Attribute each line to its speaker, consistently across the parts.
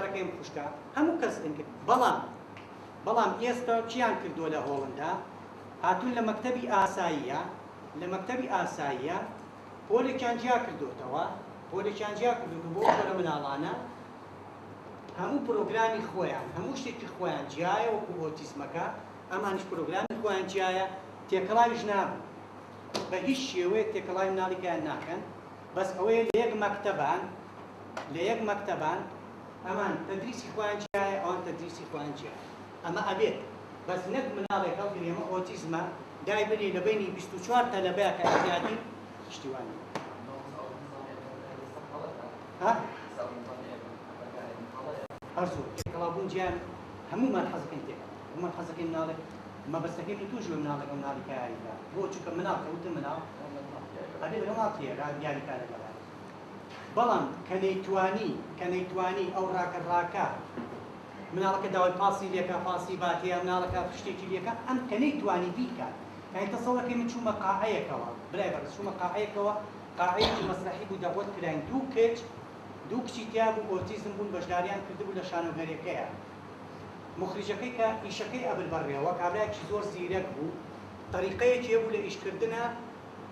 Speaker 1: ڕەفتارەکەی ئەم خوشکە هەموو کەس بەڵام بەڵام ئێستا چیان کردووە لە هۆڵندا هاتوون لە مەکتەبی ئاساییە لە مەکتەبی ئاساییە پۆلێکیان جیا کردوتەوە پۆلێکیان جیا کردوتەوە بۆ جۆرە مناڵانە هەموو پرۆگرامی خۆیان هەموو شتێکی خۆیان جیایە وەکو ئۆتیزمەکە ئەمانیش پرۆگرامی خۆیان جیایە تێکەڵاویش نابن بە هیچ شێوەیەک تێکەڵاوی مناڵیکەیان ناکەن بەس ئەوەیە لە یەک مەکتەبان لە یەک مەکتەبان ئەمان تەدریسی خۆیان جیایە ئەوان تەدریسی خۆیان جیایە ئەمە ئەبێت بەس نەک مناڵێک هەڵگری ئەمە ئۆتیزمە دایبنێ لە بەینی 24 تەلەبەیە کە ئەزیادی شتی وا نییە. ها؟ هەر زۆر تێکەڵاوبوون جیان هەموومان حەزەکەین تێکەڵ هەموومان حەزەکەین مناڵێک مەبەستەکەی من تووش بێ مناڵێک ئەو مناڵی کە یاریکا بۆ چونکە مناڵ کە وتم مناڵ ئەبێ لەگەڵ مناڵ تێ یاریکا لەگەڵیان بەڵام کە نەیتوانی کە نەیتوانی ئەو ڕاکە ڕاکە مناڵەکە داوای پاسی لێکا پاسی باتێ یا مناڵەکە شتێکی لێکا ئەم کە نەیتوانی بیکات یانی تەسەوڕەکەی من چوومە قاعەیەکەوە برای بەڕێز چوومە قاعەیەکەوە قاعەیەکی مەسرەحی بوو دەعوەت کراین دوو کچ دوو کچی تیا بوو ئۆتیزم بوون بەشداریان کردبوو لە شانۆگەریەکەیا موخریجەکەی کە ئیشەکەی ئەبرد بەڕێوە کابرایەکی زۆر زیرەک بوو تەریقەیەکی هەبوو لە ئیشکردنا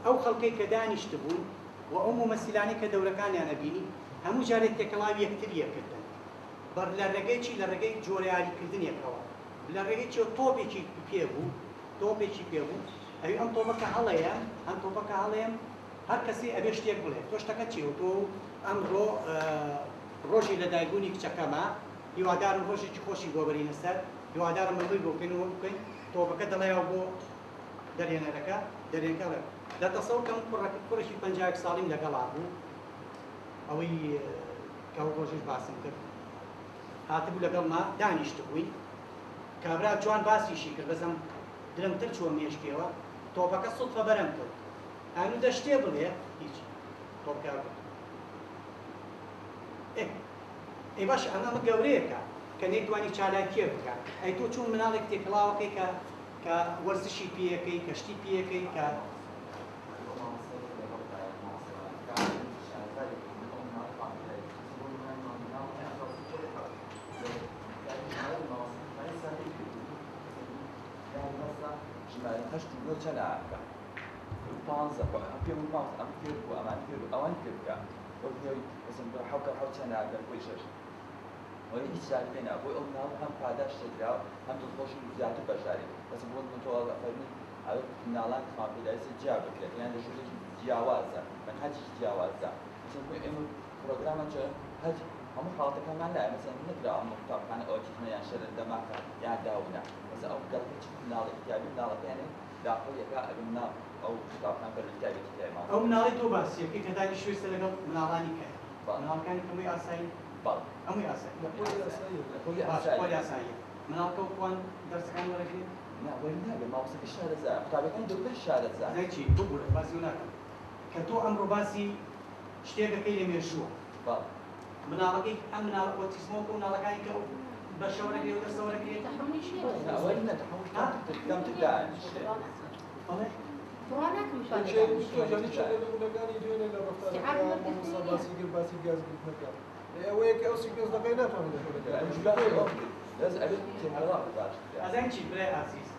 Speaker 1: ئەو خەڵکەی کە دانیشتبوون و ئەو مومەسیلانەی کە دەورەکانیان ئەبینی هەموو جارێک تێکەڵاوی یەکتری ئەکردن بەر لە ڕێگەی چی لە ڕێگەی جۆرە یاریکردنێکەوە لە ڕێگەی چیەوە تۆپێکی پێ بوو تۆپێکی پێ بوو ئەوی ئەم تۆپەکە هەڵەیە ئەم تۆپەکە هەڵەیە هەر کەسێ ئەبێ شتێک بڵێ تۆ شتەکە چیە تۆ ئەمڕۆ ڕۆژی لەدایکبوونی کچەکەمە هیوادارم ڕۆژێکی خۆشی بۆ بەرینە سەر هیوادارم مەمەی بۆ بکەین و بکەین تۆپەکە دەڵێەوە بۆ دەرهێنەرەکە دەرێنکە ئەڵێ دە تەسەور کەم کوڕەکە کوڕێکی 51 ساڵیم لەگەڵا بوو ئەوەی کە ئەو ڕۆژەش باسم کرد هاتبوو لەگەڵما دانیشتبووین کابرا جوان باسیشی کرد بەس ئەم درەنگتر چووە مێشکیەوە تۆپەکە سوتفە بەرم کەوت ئەنو دە شتێ بڵێ هیچ تۆپەکە هەڵگرت ئێ ئەی باشە ئەمە ئەمە گەورەیەکە کە نەیتوانی چالاکیە بکە ئەی تۆ چۆن مناڵێک تێکەڵاوەکەی کە کە وەرزشی پێیەکەی کە شتی پێیەکەی کە
Speaker 2: ژمارە هەشت و نۆ چەند ئاکە پانزە پێم ماوس ئەم فێر بوو ئەمان فێر بوو ئەوان فێر بکە وەک نۆی مەسەن بە حەوت حەوت چەند ئاکە کۆی شەش وەلی هیچ شاری پێ نا بۆی ئەو مناڵ هەم پاداشت دەدرا و هەم دڵخۆش و زیاتر بەشداری مەسەن بۆ نموونە تۆ ئەفەرمووی ئەوێ مناڵان خاوەن پێداویستی جیا بکرێت یان لە ژوورێکی جیاوازە مەنهەجێکی جیاوازە مەسەن بۆ ئێمە پرۆگرامان چۆن هەر هەموو حاڵەتەکانمان لایە مەسەن نەکراوە ئەم قوتابخانە ئۆتیزمە یان شەلەل دەماخە یان داونە مەسەن ئەو گەڕەکە چ مناڵێکی تیابی مناڵەکەیان داخڵیەکە ئەگەر مناڵ ئەو قوتابخانە پەروەردەی تایبەتی تیایە مامۆستا.
Speaker 1: ئەو مناڵەی تۆ باسی ئەکەی کە دانیشتووە ئێستا لەگەڵ مناڵانی کەیە؟
Speaker 2: بەڵێ.
Speaker 1: مناڵەکانی کە هەمووی ئاسایین؟
Speaker 2: بەڵێ.
Speaker 1: هەمووی ئاسایین.
Speaker 2: لە پۆلی ئاساییە. لە پۆلی
Speaker 1: باش
Speaker 2: ئاساییە.
Speaker 1: پۆلی ئاساییە. مناڵەکە وەکوان دەرسەکان وەرەگرێ؟
Speaker 2: نا وەری ناگرێ مامۆستاکەی شارەزایە قوتابیەکانی دەوروبەری شارەزان.
Speaker 1: زای چی؟ ببورە باسی ئەو ناکەم. کە تۆ ئەمڕۆ باسی شتێک ئەکەی لە مێژووە.
Speaker 2: بەڵێ.
Speaker 1: مناڵەکەی ئەم مناڵە ئۆتیزمە وەکو مناڵەکانی کە ئەو بەشە وەرەگرێ و دەرسە وەرەگرێ؟
Speaker 3: تەحەمولیش نییە.
Speaker 2: نا وەری نا تەحەمول کەمتر کەمتر دانیشێ.
Speaker 1: بەڵێ.
Speaker 3: بڕوا ناکەم بتوانێ
Speaker 4: یەکێ
Speaker 3: دانیشێ.
Speaker 4: دکتۆر جان یەکێ لە نموونەکانی دوێنێ لە ڕەفتارەکە
Speaker 3: استیعاب
Speaker 4: مامۆستا
Speaker 3: وەرگرتنی نییە.
Speaker 4: باسی کرد باسی گاز گرتنەکە ئێ ئەوەیە کە ئەو سیکوێنس دەقەی ناتوانێت لە پۆلەکە
Speaker 2: ئەویش باسی ئەوە کرد بەس ئەبێت تێکەڵاو باشترە.
Speaker 1: ئەزانی چی برای ئازیز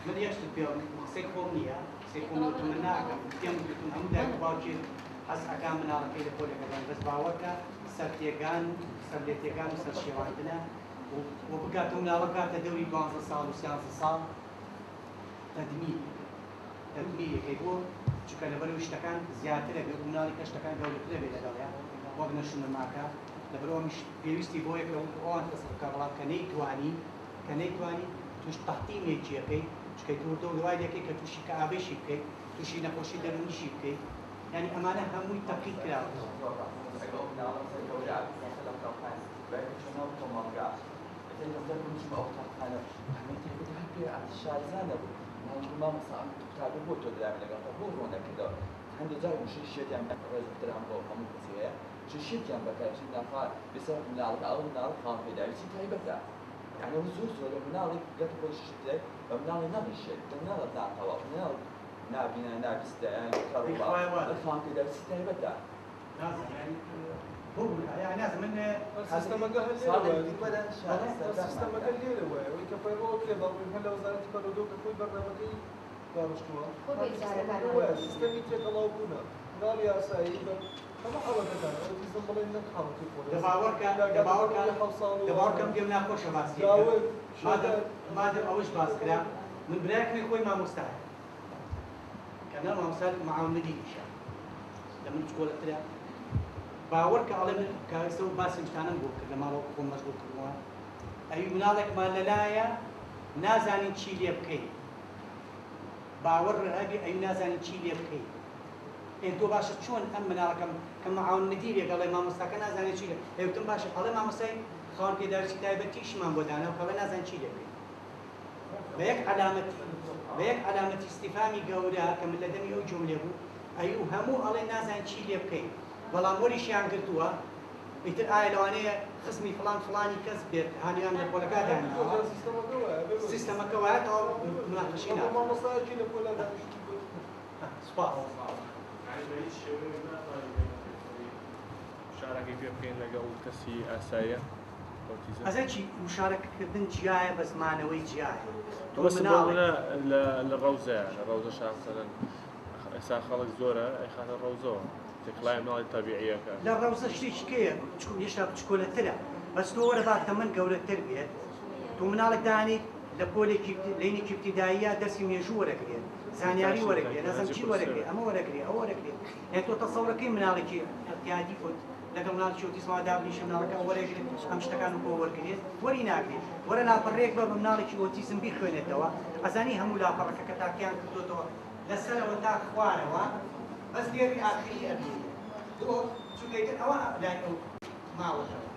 Speaker 1: من یەک شتت پێ ئەڵێم قسەی خۆم نییە قسەی خۆم وتم من ناکەم پێم وتم هەموو دایک و باوکێک حەز ئەکا مناڵەکەی لە پۆلێکە دانێ بەس باوەڕکە سەرتێگان و سەرلێتێگان و سەرشێواندنە و بگاتەوە مناڵە بگاتە دەوری دوانزە ساڵ و سیانزە ساڵ تەدمیر تەدمیرەکەی بۆ چونکە لەبەرەوەی شتەکان زیاترە بێ و مناڵی کە شتەکان گەورەترە بێ لەگەڵیا وەک نەشونەماکە لەبەرەوە میش پێویستی بۆیە کە وەکو ئەوان تەسەر بکا بەڵام کە نەیتوانی کە نەیتوانی توش تەحتیمێکیەکەی چونکە تو وردە وردە وای لێکەی کە توشی کەئابەیشی بکەی توشی نەخۆشی دەروونیشی بکەی یانی ئەمانە هەمووی تەقی کراوەتەوە.
Speaker 2: زۆر ڕاستە بەس ئەگەر ئەو مناڵە مەسەلەن گەورە ئەبێت مەسەلەن لە قوتابخانە دوای کە چووە ناو کۆمەڵگا ئیتر دەفتەر بوو چوومە ئەو قوتابخانە پەرمێنی تایبەتی هەر پێ شارەزا نەبوو ماڵم مامۆستا ئەم قوتابیە بۆ تۆ دراوی لەگەڵ بۆ ڕوون نەکردەوە هەندێک جار وشەی شێتیان ڕێز و احترام بۆ هەموو کەسی هەیە وشەی شێتیان بەکارچی ناخوا بێسەر مناڵەکە ئەو مناڵە خاوەن پێداویستی تایبەتە یعنی ئەوە زۆر زۆرە مناڵێک گەتە خۆی شتێک بە مناڵی نەڵێ شێت بە مناڵە ناتەواو مناڵ نابینا نابیستە یان
Speaker 1: ئەی
Speaker 2: کەڕووبا
Speaker 1: خوایە وا
Speaker 2: بە خاوەن پێداویستی تایبەتە.
Speaker 1: نازانم یانی. بۆ نازم من
Speaker 4: سیستەمەکە هەر لێرە سیستەمەکە لێرە وایە، ئەوەی کە پەیڕەوە کرێ باڵێن هەر لە وەزارەتی پەروەردە کە خۆی بەرنامەکەی داڕشتووە، سیستەمی تێکەڵاو بوونە مناڵی ئاسایی بە هەموو حاڵەتەکان ئۆتیزم بڵێن نەک حاڵەتی خۆ
Speaker 1: دەباوەڕکەم پێم ناخۆشە باسی مادەم ئەوەش باس کرا. من برایەکمی خۆی مامۆستایە کە مامۆستا معاون مدیریشە لە من چکۆلەترە، باوەڕکە ئەڵێ من کە ئێستا باسی شتانم بۆ کرد لە ماڵەوە خۆم مەشغوڵ کردووە، ئەوی مناڵێکمان لەلایە نازانین چی لێ بکەین، باوەڕ هەبی ئەوی نازانین چی لێ بکەین. ئێ تۆ باشە چۆن ئەم مناڵەکەم کە معاون مدیرێک ئەڵێ مامۆستاکە نازانێت چی لێ، ئێوتم باشە ئەڵێ مامۆستای خاوەن پێداویستی تایبەتیشمان بۆ دانا و کەڵێ نازانین چی لێ بکەین. بە یەک عەلامەتی استیفامی گەورە کە من لە دەمی ئەو جملێ بوو، ئەیو هەموو ئەڵێ نازانین چی لێ بکەین، بەڵام وەریشیان گرتووە. ئیتر ئایا لەوانەیە خزمی فڵان فڵانی کەس بێت هانیان لە پۆلەکە داناوە، سیستەمەکە وایە تەواو مناقەشەی ناکەم. سوپاس.
Speaker 5: مشارەکەی پێ بکەین لەگەڵ کەسی ئاساییە
Speaker 1: ئەزای چی مشارەکەکردن جیایە بە زمانەوەی جیایە.
Speaker 5: لە ڕەوزەیە لە ڕەوزە شاسەرن ئێستا خەڵک زۆرە ئەیخاتە ڕەوزەوە تێکڵای مناڵی تەبیعیەکە.
Speaker 1: لە ڕەوزە شتێکی کەیە هێشتا بچکۆلەترە، بەس تۆ وەرە با تەمەن گەورەتر بێت، تۆ مناڵێک دانیت لە پۆلێکی لەینێکی ابتداییە دەرسی مێژوو وەرەگرێت، زانیاری وەرەگرێت، نەزم چی وەرەگرێت، ئەمە وەرەگرێت، ئەوە وەرەگرێت. یعنی تۆ تەسەورەکەی مناڵێکی اعتیادی لەگەڵ مناڵێکی ئۆتیزمەوە دابنیشە مناڵەکە وەرەگرێت ئەم شتەکان بۆ وەرگرێت، وەری ناگرێت. وەرە لاپەڕەیەک بە مناڵێکی ئۆتیزم بیخوێنێتەوە، ئەزانی هەموو لاپەڕەکە کە تاقیان کردوتەوە لەسەرەوە تا خوارەوە بەس لێری ئاخری ئەبینێت. بۆ چونکە ئیتر ئەوە لای ئەو ماوەتەوە،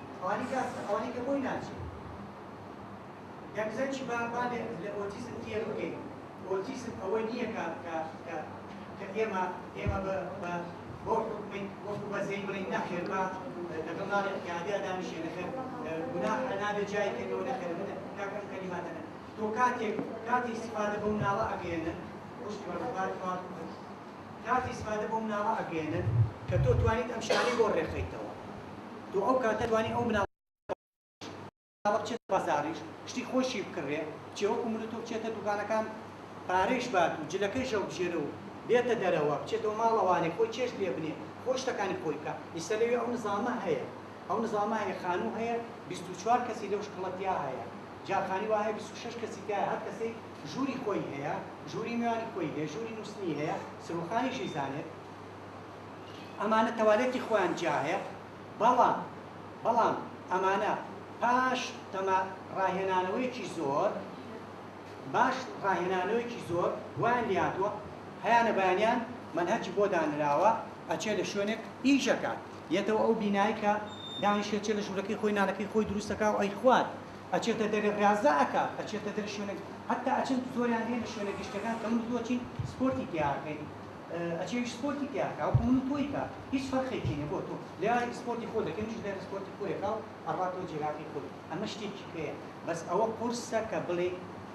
Speaker 1: ئەوانی کە بۆی ناچێت. یان بزانین چی با لە ئۆتیزم تێ بگەین. ئۆتیزم ئەوە نییە کە ئێمە بۆ حکومەی وەکو بەزەی بڵێین نەخێر با لەگەڵ مناڵی اعتیادیا دانیشێ، نەخێر گوناح نابێ جای کەینەوە، نەخێر کاکە ئەم کەلیماتە تۆ کاتێک ئیستیفادە بۆ مناڵە ئەگەیەنن، کاتی ئیستیفادە بۆ مناڵە ئەگەیەنن کە تۆ توانیت ئەم شتانەی بۆ ڕێخەیتەوە، تۆ ئەو کاتە توانی ئەو مناڵە بچێت بازاڕیش شتی خۆشی بکڕێ، بچێ وەکو من و تۆ بچێتە دوکانەکان پارەیش بات و جلەکەی ژەڵبژێرە و بێتە دەرەوە، بچێتەوە ماڵەوانێ خۆی چێش لێ بنێ، خۆی شتەکانی خۆی بکە. ئیستا لەوێ ئەو نظامە هەیە، ئەو نظامە هەیە، خانوو هەیە 24 کەسی لەو شکڵەتیا هەیە، جاخانی وا هەیە 26 کەسی تایە، هەر کەسێک ژووری خۆی هەیە، ژووری میوانی خۆی هەیە، ژووری نووسنی هەیە، سەرۆخانیشی زانێت. ئەمانە تەوالێتی خۆیان جیا هەیە، بەڵام ئەمانە پاش تەمە ڕاهێنانەوەیەکی زۆر باش ڕاهێنانەوەیەکی زۆر وایان لێهاتووە، هەیانە بەیانیان مەنهەجی بۆ دانراوە، ئەچێ لە شوێنێک ئیشەکات، یەتەوە ئەو بینایی کە دانیشێت چێ لە ژوورەکەی خۆی نانەکەی خۆی دروستەکا و ئەیخوات، ئەچێتە دەرێ ڕاضە ئەکات، ئەچێتە دەرێ شوێنێک، حتا ئەچن زۆریان هەیە لە شوێنە گشتەکان کە من و تۆ چین سپۆرتی تیاکەین، ئەچێویش سپۆرتی تیاکا وەکو من و تۆی کە هیچ فەرقێکی نییە بۆ تۆ لێ سپۆرتی خۆ دەکەین، منیش لێرە سپۆرتی خۆیەکا و ئەڕاتەوە جێگاکەی خۆی. ئەمە شتێکی کەیە، بەس ئەوە قورسە کە بڵێ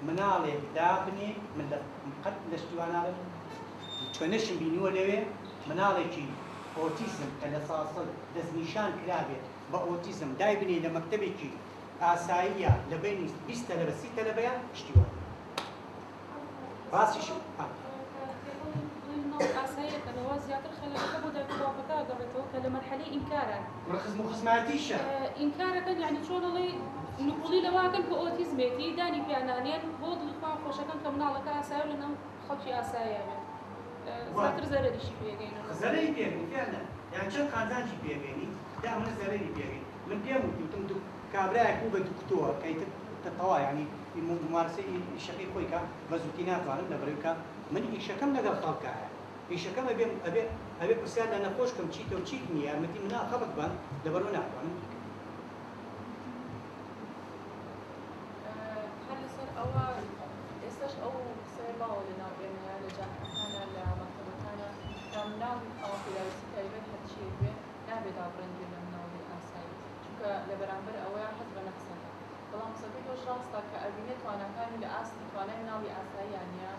Speaker 1: مناڵێک دابنێ، من قەت لە شتیواناڵێم چۆنەشم بینیوە لەوێ مناڵێکی ئۆتیزم کە لە ساسڵ دەستنیشان کرابێت بە ئۆتیزم دایبنێ لە مەکتەبێکی ئاساییە لە بینی 20 تەلەبە 30 تەلەبەیە شتیوان باسیش
Speaker 6: ئاساییەکەنەوە زیاتر خەلەکە بۆ دایک و باوکەکە ئەگەڕێتەوە کە لە مەرحەلەی ئینکارن.
Speaker 1: خزم و خزماتیشە
Speaker 6: ئینکارەکەن، یعنی چۆن ئەڵێی نقوڵی لەواکەن کە ئۆتیزمێتی دانی پیانانێن بۆ دڵی خۆیان خۆشەکەن کە مناڵەکە ئاسایە و لەناو خەڵکی ئاسایە بێت، زیاتر زەرەریشی پێگەینەوە.
Speaker 1: زەرەری پێگەین فعلا، یان چەند قازانجی پێگەینی دا منە زەرەری پێگەین. من پێم وتم کابرایەک بوو بە دکتۆر کە ئیتر تەوا یعنی ممارسەی ئیشەکەی خۆی کە بە زووتی ناتوانم لەبەرەوەی کە من ئیشەکەم لەگەڵ خەڵکایە، ئیشەکەم ئەبێ پرسیار لە نەخۆش کەم چیتە و چیت نییە، یارمەتی منا خەڵک بەم لەبەرەوە ناتوانم بیکەم.
Speaker 7: هەر لەسەر ئەوە ئێستاش ئەو قسەیە باوە لەناو ئێمەیە، لە جامعەکانە، لە مەکتەبەکانە، کە مناڵی خاوەن پێداویستی تایبەت هەرچیەک بێ نابێ دابڕێنرێ لە مناڵی ئاسایی، چونکە لە بەرامبەر ئەوەیە حەز بە نەقسەکە. بەڵام قسەکەی تۆش ڕاستە کە ئەبینێت تواناکانی لە ئاستی توانای مناڵی ئاساییان نییە،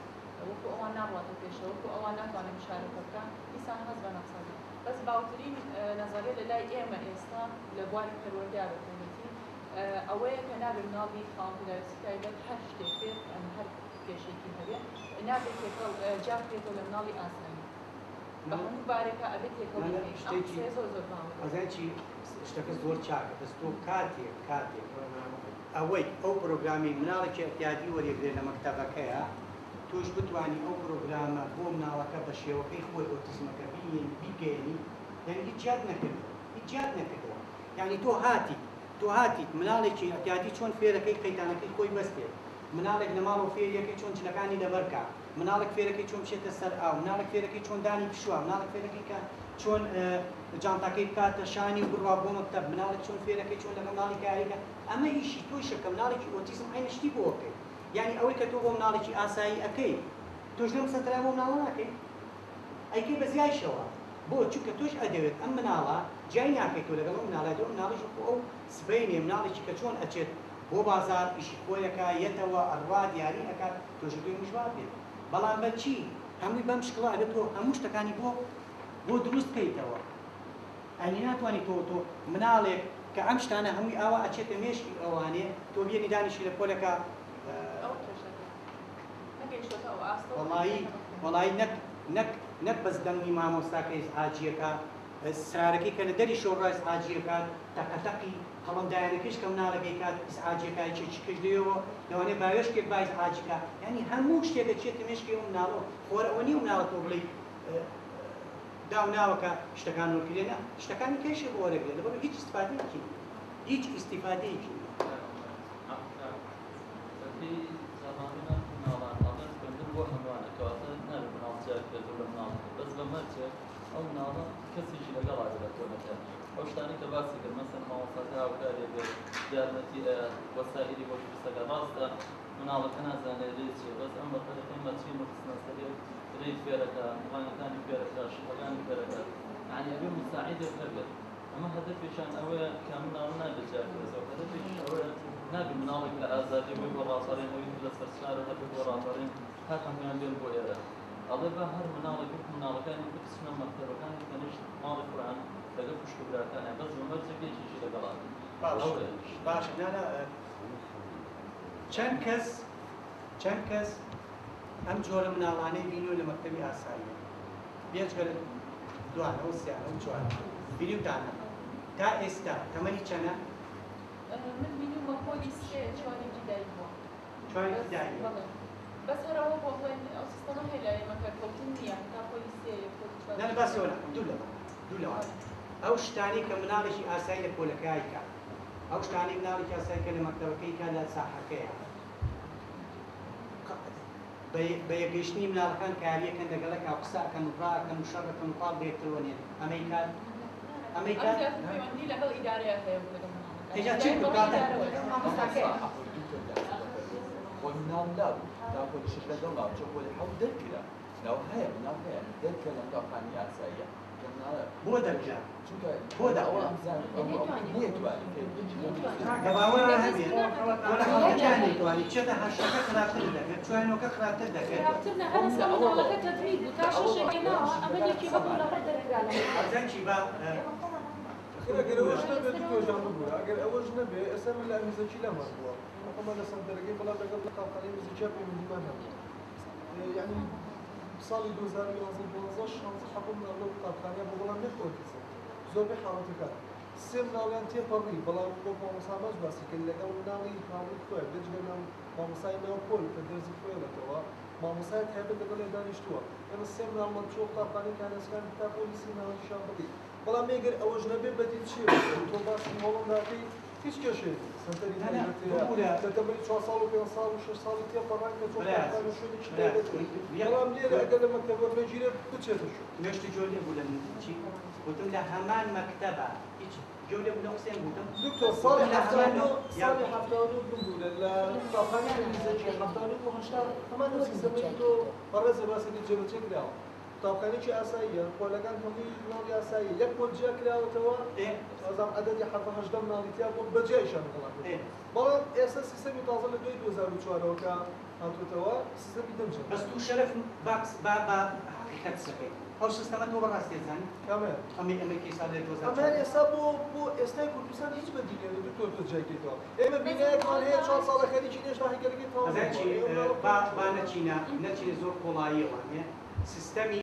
Speaker 7: وەکو ئەوان ناڕواتە پێشەوە، وەکو ئەوان ناتوانێت مشارەکە بکە، ئینسان حەز بە نەقسەکە. بەس باوترین نەزەریە لە لای ئێمە ئێستا لە بواری پەروەردە بە تایبەتی ئەوەیە کە نابێ مناڵی خاوەن پێداویستی تایبەت هەر شتێک بێت، یانی هەر کێشێکی هەبێ نابێت تێکەڵ جیا بکرێتەوە لە مناڵی ئاسایی. بە هەموو بارێکا ئەبێت تێکەڵ
Speaker 1: نا نا
Speaker 7: بکەین. ئەم
Speaker 1: شتێکی
Speaker 7: قسەیە زۆر زۆر باوە.
Speaker 1: ئەزانی چی شتەکە زۆر چاکە بەس تۆ کاتێک کاتێک ئەوەی ئەو پرۆگرامی مناڵێکی ئەعتیادی وەریەگرێ لە مەکتەبەکەیە تۆش بتوانی ئەو پرۆگرامە بۆ مناڵەکە بە شێوەکەی خۆی ئۆتیزمەکە بینێنی بیگەیەنی یعنی هیچ جیات نەکردەوە هیچ جیات نەکردەوە یعنی تۆ هاتیت تۆ هاتیت مناڵێکی ئەعتیادی چۆن فێرەکەی قەیتانەکەی خۆی بەستێت مناڵێک لە ماڵەوە فێریەکەی چۆن جلەکانی لەبەرکا مناڵێک فێرەکەی چۆن بچێتە سەر ئاو مناڵێک فێرەکەی چۆن دانی بشوا مناڵێک فێرەکەی کە چۆن جانتاکەی بکاتە شانی و بڕوا بۆ مەکتەب مناڵێک چۆن فێرەکەی چۆن لەگەڵ مناڵی کاریکە ئەمە ئیشی تۆیشە کە مناڵێکی ئۆتیزم عەینە شتی بۆ ئەکەی یعنی ئەوەی کە تۆ بۆ مناڵێکی ئاسایی ئەکەی تۆش لەم سەنتەرا بۆ مناڵە ناکەی ئەیکەی بە زیایشەوە بۆ چونکە تۆش ئەدەوێت ئەم مناڵە جیای ناکەی تۆ لەگەڵ ئەو مناڵە ئەو مناڵیش وەکو ئەو سبەینێ مناڵێکی کە چۆن ئەچێت بۆ بازار ئیشی خۆیەکە یەتەوە ئەڕوا دیاری ئەکات تۆش دوێ میش وا بێت بەڵام بە چی هەمووی بەم شکڵە ئەبێت تۆ هەموو شتەکانی بۆ بۆ دروست بکەیتەوە ئەنی ناتوانانی تۆ تۆ مناڵێک کە ئەم شتانە هەمووی ئاوا ئەچێتە مێشکی ئەوانێ تۆ بێنی دانیشی لە پۆلەکە
Speaker 7: ئەو کێشەکە نەگەیشتۆتە ئەو ئاستەوە.
Speaker 1: وەڵایی وەڵایی نەک نەک نەک بەس دەنگی مامۆستاکە ئیزعاجیەکە سارەکەی کە لە دەری شۆڕا ئیزعاجیەکات تەقەتەقی قەڵەمدایەنەکەیش کە مناڵەکەی کات ئیزعاجیەکە یەکێکی کەش لێیەوە لەوانەیە باوێشکێک با ئیزعاجیکا یعنی هەموو شتێکە چێتە مێشکی ئەو مناڵەوە خۆر ئەوە نییە مناڵە تۆ بڵێی داو ناوەکە شتەکان وەرگرێ نا شتەکانی کەیشی بۆ وەرەگرێ لەبەر هیچ ئیستیفادەیەکی نییە هیچ ئیستیفادەیەکی نییە.
Speaker 8: بەپێی زانانی مافی مناڵان ئەڵێن خوێندن بۆ هەمووانە کەواتە نابێت مناڵ جیا بکرێتەوە لە مناڵ بەس بە مەرجێک ئەو مناڵە کەسێکی لەگەڵا بێت لە پۆلەکە ئەو شتانەی کە باسی کرد مەسەن مامۆستاکە هاوکارێ بێت یارمەتی ئەیات وەسائیلی بۆ دروستەکە ڕاستە مناڵەکە نازانێت رێی چییە بەس ئەم بە تەریقەی مەچین و خستنە سەرێ رێی فێرەکە ڕەنگەکانی فێرەکە شکڵەکانی فێرەکە یعنی ئەبێ مساعیدێک هەبێت ئەمە هەدەفێکیان ئەوەیە کە مناڵ نابێت جیا بکرێتەوە هەدەفێکیش ئەوەیە نابێت مناڵێک لە ئازادی بێ بۆ ڕاپەڕین ئەوی تر لە سەرچارە هەبێ بۆ ڕاپەڕین هەر هەموویان بێن بۆ ئێرە ئەڵێ با هەر مناڵێک وەکو مناڵەکانی تر بچنە مەکتەبەکانی تەنیشت ماڵی خۆیان لەگەڵ خوشک و براکانیان بەس بە مەرجێک یەکێکی لەگەڵا بێت
Speaker 1: باش
Speaker 8: ئەوەیە.
Speaker 1: باشە نا نا چەند کەس چەند کەس ئەم جۆرە مناڵانەی بینیوە لە مەکتەبی ئاساییە بێجگە لە دوانە و سیانە و چوارە بینیوتانە تا ئێستا تەمەنی چەنە؟
Speaker 7: من بینیومە پۆلی سێ چواری ابتدایی بووە.
Speaker 1: چواری ابتدایی
Speaker 7: بەڵێ بەس هەر ئەوە بۆ بڵێن ئەو سیستەمە هەیە لای ئێمە کە کەوتن نییە تا پۆلی سێ پۆلی چوار.
Speaker 1: نا نا باسی ئەوە ناکەم دوور لەوە دوور لەوە ئەو شتانەی کە مناڵێکی ئاسایی لە پۆلەکەی کە ئەو شتانەی مناڵێکی ئاسایی کە لە مەکتەبەکەی کە لە ساحەکەیە بە یەکگەیشتنی مناڵەکان کاریەکەن لەگەڵەکە قسە ئەکەن و ڕاکەن و شەڕەکەن و پاڵ بە یەکترەوە نێن ئەمەی کات ئەمەی
Speaker 7: ئەم
Speaker 1: کات
Speaker 7: زیاتر پەیوەندی لەگەڵ ئیدارەیە هەیە و لەگەڵ مناڵەکان.
Speaker 1: ئێجا چی
Speaker 7: ئیدارە
Speaker 1: بکات؟
Speaker 7: بەڕێی ئیدارەوەیە.
Speaker 3: مامۆستاکەیە.
Speaker 2: خۆی مناڵ لابوو تا پۆلی شەش لەگەڵ ناو چۆ پۆلی حەوت دەرکرا ناو هەیە مناڵ هەیە دەرکرا لە قوتابخانەی ئاساییە کە مناڵە
Speaker 1: بۆ دەرکرا؟
Speaker 2: چونکە
Speaker 1: بۆ دەرکرا؟
Speaker 2: ئەوە ئەمزان نەیتوانی
Speaker 1: کە باوەڕ هەبێ تۆ لە حەوتەکان نەیتوانی چێتە هەشتەکە خراپتر دەکرد چوارینەوەکە خراپتر دەکرد
Speaker 6: خراپتر نە هەر ئەستا مناڵەکە تەدریب بوو تا شەشێک هێناوە ئەمە یەکی هەبوو لە ڕێ دەرکرا لە
Speaker 1: ئەزان چی با
Speaker 4: ئەگەر ئەوەش نەبێ دکتۆر جان ببورە ئەگەر ئەوەش نەبێ ئێستا من لە ئەمیزەکی لامان بووە خۆمان لە سەنتەرەکەی بەڵام لەگەڵ قوتابخانەی میزەکیا پەیوەندیمان هەبوو یعنی ساڵی 2011 12 16 حەبوو مناڵ لەو قوتابخانەیە بوو بەڵام نەک ئۆتیزم زۆربەی حاڵەتەکان سێ مناڵیان تێپەڕی بەڵام وەک مامۆستا ماج باسی کرد لەگەڵ مناڵی هاوڕێی خۆیان بێجگە لە مامۆستای ناو پۆل کە دەرزی خۆیڵێتەوە مامۆستای تایبەت لەگەڵێ دانیشتووە ئێمە سێ مناڵمان چووە قوتابخانەی کانەسکان تا پۆلی سێ ناوەندیشیان بڕی بەڵام ئەگەر ئەوەش نەبێ بەدیل چییە تۆ باسی هۆڵەنداکەی هیچ کێشەیەک نییە سەنتەری
Speaker 1: نا نا
Speaker 4: تایبەت هەیە
Speaker 1: ببورە
Speaker 4: لە تەمەنی 4 ساڵ و 5 ساڵ و 6 ساڵی تێپەڕان کە چۆن
Speaker 1: برایز
Speaker 4: قوتابخانە شوێنێکی
Speaker 1: برایز
Speaker 4: تایبەت هەیە بەڵام لێرە ئەگەر لە مەکتەبە نەگیرێت بچێتە شوێن
Speaker 1: نوێشتی جۆ لێ بوو لە من چی وتم لە هەمان مەکتەبە هیچ جۆ لێ بوو لە قسەیان وتم
Speaker 4: دکتۆر ساڵی
Speaker 1: لە هەمان
Speaker 4: 79 ساڵی 79 ببورە لە قوتابخانەی ئەمیزەکی 79 و 80 هەمان ئەو سیستەمەی تۆ بەڕێزە باسەکەی جێبەجێ کراوە. قوتابخانەیەکی ئاساییە، پۆلەکان هەمووی مناڵی ئاساییە، یەک پۆل جیا کراوەتەوە، وازانم عەدەدی حەڤە هەژدە مناڵی تیا بووە، بە جیا ئیشیان لەگەڵا کردووە. بەڵام ئێستا سیستەمی تازە لە دوای 2004 ەوە کە هاتووەتەوە، سیستەمی دەمجە.
Speaker 1: بەس تو شەرەف با با با حەقیقەت قسە کەین. ئەو سیستەمە تۆ بەڕاستی ئەزانی؟
Speaker 4: کامەیان؟
Speaker 1: ئەمەی ئەمەی کە ئێستا لە 2004.
Speaker 4: ئەمەیان ئێستا بۆ بۆ ئێستای کوردستان هیچ بەدی نییە دکتۆر تۆ جیای کەیتەوە. ئێمە بینایەکمان هەیە چوار ساڵە خەریکین هێشتا هەیکەلەکەی تەواو
Speaker 1: ئەزانی
Speaker 4: نەبووە.
Speaker 1: چی
Speaker 4: ئێوە مناڵە
Speaker 1: با
Speaker 4: بکەن
Speaker 1: با
Speaker 4: چۆن؟
Speaker 1: نەچینە نەچینە زۆر قوڵاییەوە نیە سیستەمی.